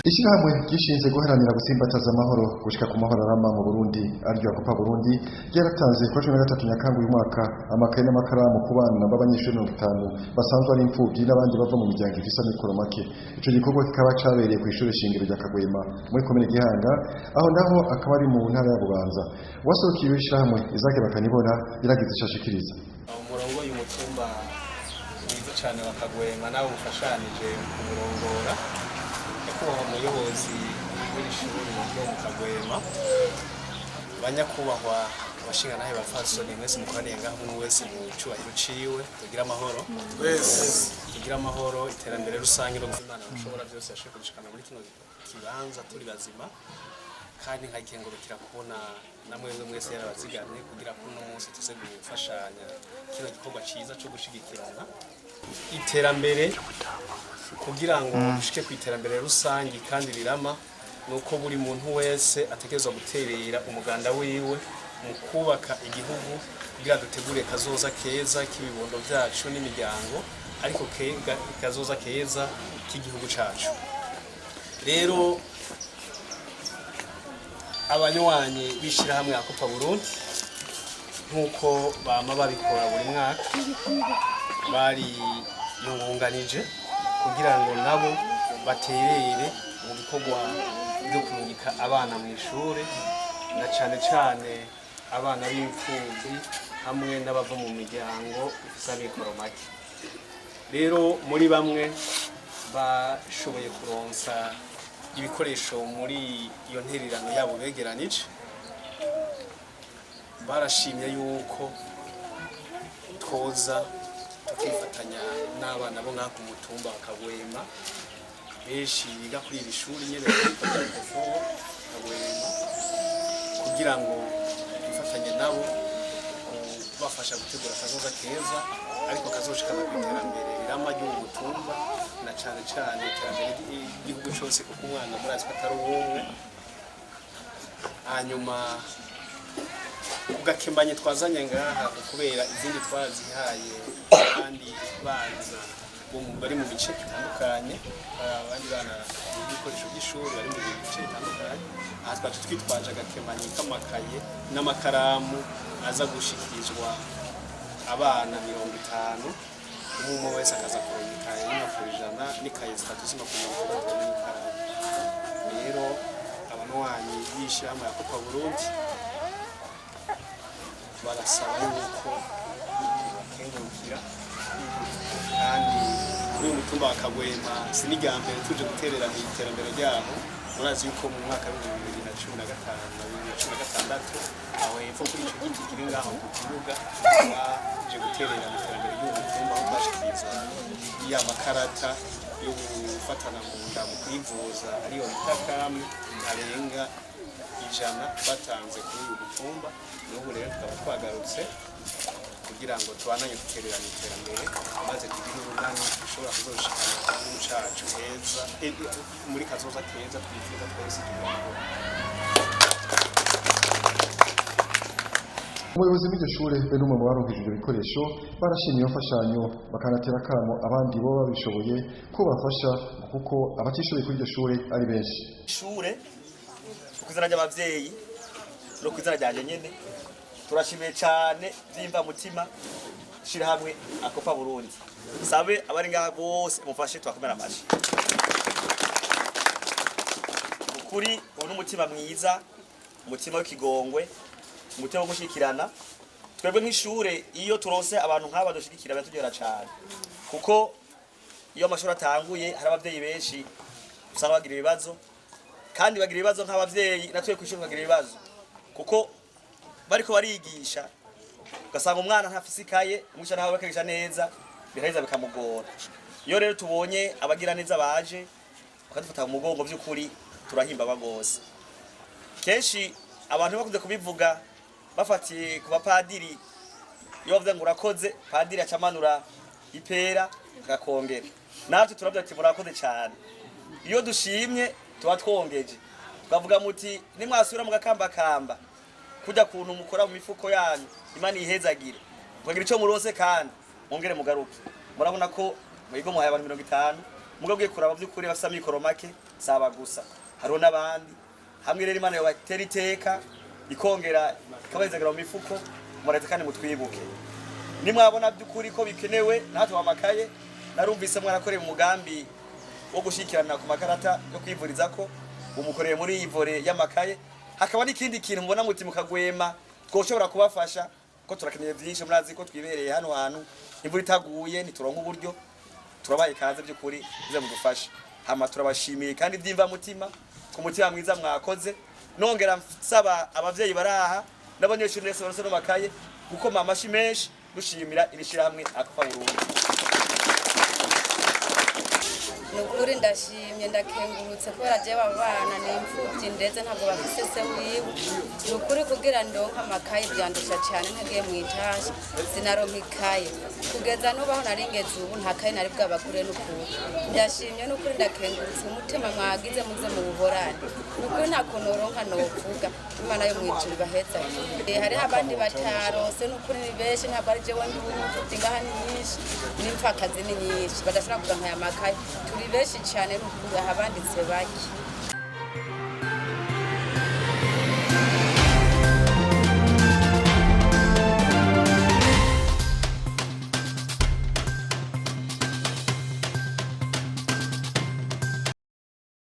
Ishyirahamwe ryishinze guharanira gutsimbataza amahoro gushika ku mahoro arama mu Burundi, ariryo Akopa Burundi, ryaratanze kuwa 13 Nyakanga uyu mwaka amakaye n'amakaramu ku bana b'abanyeshuri 50 basanzwe ari imfuvyi n'abandi bava mu miryango ifise amikoro make. Ico gikorwa kikaba cabereye kw'ishure shingiro rya Kagwema muri komine Gihanga, aho naho akaba ari mu ntara ya Bubanza. Uwaserukiye ishirahamwe, Isaac Bakanibona, yaragize ico ashikiriza. Umurongo y'umutumba mwiza cane wa Kagwema, nawe mufashanije kumurongora, nyakubahwa umuyobozi w'iri shuri ryo mu Kagwema, banyakubahwa abashingantahe, bapfasoni mwese mukoraniye ngaho, umwe wese mu cubahiro ciwe, tugire amahoro, tugire amahoro, iterambere rusange no Imana mushobora byose yashoboye kudushikana muri kino kibanza turi bazima, kandi nkakengurukira kubona namwe mwese yarabazigamye kugira ko uno munsi tuze gufashanya kino gikorwa ciza co gushigikirana iterambere. Kugira ngo dushike ku iterambere rusange kandi rirama, nuko buri muntu wese ategerezwa guterera umuganda wiwe mu kubaka igihugu, kugira dutegure kazoza keza k'ibibondo vyacu n'imiryango, ariko kazoza keza k'igihugu cacu. Rero abanywanyi b'ishirahamwe Akopa Burundi, nk'uko bama babikora buri mwaka, bari yungunganije kugira ngo nabo baterere mu bikorwa byo kurungika abana mu ishure, na cane cane abana b'imfuvyi hamwe n'abava mu miryango ifise amikoro make. Rero muri bamwe bashoboye kuronsa ibikoresho muri iyo ntererano yabo begeranije, barashimye yuko twoza tukifatanya n'abana bo ngaha ku mutumba wa Kagwema, benshi biga kuri iri shuri nyene Kagwema, kugira ngo twifatanye nabo kubafasha gutegura akazoza keza, ariko kazoshikana ku iterambere rirama ry'ubu mutumba, na cane cane iterambere ry'igihugu cose, kuko umwana murazi ko atari uwumwe. Hanyuma ugakembanye twazanye ngaha, kubera izindi twarazihaye abandi bana bari mu bice bitandukanye, abandi bana ibikoresho by'ishuri bari mu bice bitandukanye. Aha twaje twitwaje agakemanyi k'amakaye n'amakaramu aza gushikirizwa abana 50, umwe umwe wese akaza kuronka ikaye y'impapuro 100 n'ikaye zitatu z'impapuro 60 n'ikaramu. Rero abanywanyi b'ishirahamwe ya Kopa Burundi barasaba yuko bakengurukira, kandi kuri uyu mutumba wa Kagwema si n'irya mbere tuje guterera mu iterambere ryaho. Murazi yuko mu mwaka wa 2015 na 2016, aho hepfo kuri ico giti kiri ngaho ku kibuga, twaje guterera mu iterambere ry'uwo mutumba, aho twashikiriza ya makarata yo gufatana mu nda mu kwivuza, ariyo bita kamwe, arenga 100 batanze kuri uyu mutumba. N'ubu rero tukaba twagarutse kugira ngo tubandanye duterera mu iterambere, maze tugire urunani dushobora kuzoshikana igihugu cacu heza, muri kazoza keza twifuza twese, tugira amahoro. Umuyobozi w'iryo shure be n'umwe mu baronkejwe ivyo bikoresho barashimye iyo mfashanyo, bakanatera akamo abandi bo babishoboye ko bafasha, kuko abatishoboye kuri iryo shure ari benshi. Ishure, ku izina ry'abavyeyi no ku izina ryanje nyene, turashimiye cane vy'imvamutima shirahamwe Akopa Burundi. Sabe abari ngaha bose mufashe twakomera amashi. Ukuri ubu n'umutima mwiza, umutima w'ikigongwe, umutima wo gushikirana. Twebwe nk'ishure, iyo turonse abantu nk'aba dushigikira, biraturyohera cane, kuko iyo amashuri atanguye hari abavyeyi benshi usanga bagira ibibazo, kandi bagira ibibazo nk'abavyeyi, natwe kw'ishuri tukagira ibibazo, kuko bariko barigisha ugasanga umwana ntafise ikaye, umwigisha ntawe bakigisha neza, biraheza bikamugora. Iyo rero tubonye abagira neza baje bakadufata mu mugongo, by'ukuri turahimba gose. Kenshi abantu bakunze kubivuga bafatiye ku bapadiri: iyo bavuze ngo urakoze, padiri acamanura ipera akakongera. Natwe turavuga ati murakoze cyane. Iyo dushimye tuba twongeje, tukavuga muti nimwasubira mugakambakamba kujya kuntu mukora mu mifuko yanyu, Imana ihezagire, mukagira icyo muronse kandi mwongere mugaruke. Murabona ko muyigo muhaye abantu 50, mugabwiye kuraba by'ukuri bafise amikoro make. Saba gusa, hariho n'abandi. Hamwe rero Imana yobatera iteka, ikongera ikabahezagira mu mifuko, muretse kandi mutwibuke. Nimwabona by'ukuri ko bikenewe natwe amakaye, narumvise mwarakoreye umugambi wo gushikirana ku makarata yo kwivuriza, ko umukoreye muri iyi volet y'amakaye, hakaba n'ikindi kintu mubona muti mukagwema twoshobora kubafasha, ko turakeneye byinshi. Murazi ko twibereye hano hantu, imvura itaguye ntituronka uburyo. Turabaye ikaze by'ukuri, muze mudufashe. Hama turabashimiye kandi by'imvamutima ku mutima mwiza mwakoze. Nongera nsaba abavyeyi baraha n'abanyeshuri bose baronse no makaye gukoma amashi menshi, dushimira iri shirahamwe Akpa Burundi. Ni ukuri ndashimye, ndakengurutse, kubera jewe aba bana ni imfubyi, ndetse ntabwo bafise se wiwe. Ni ukuri kugira ndonke amakaye byandusha cyane, ntagiye mu itasha sinaronka ikaye. Kugeza n'ubaho naringeze ubu nta kaye nari bwabagure. N'ukuri ndashimye, n'ukuri ndakengurutse. Umutima mwagize muze mu buhorane, ni ukuri nta kuntu woronka novuga. Imana yo mu ijuru ibaheza. Hariho abandi batarose, ni ukuri ni benshi, ntabwo ari jewe ndi imfubyi ngaha, ni nyinshi, n'imfakazi ni nyinshi badashobora kuronka aya makaye. Turi benshi cyane, ni ukuri aha banditse bake.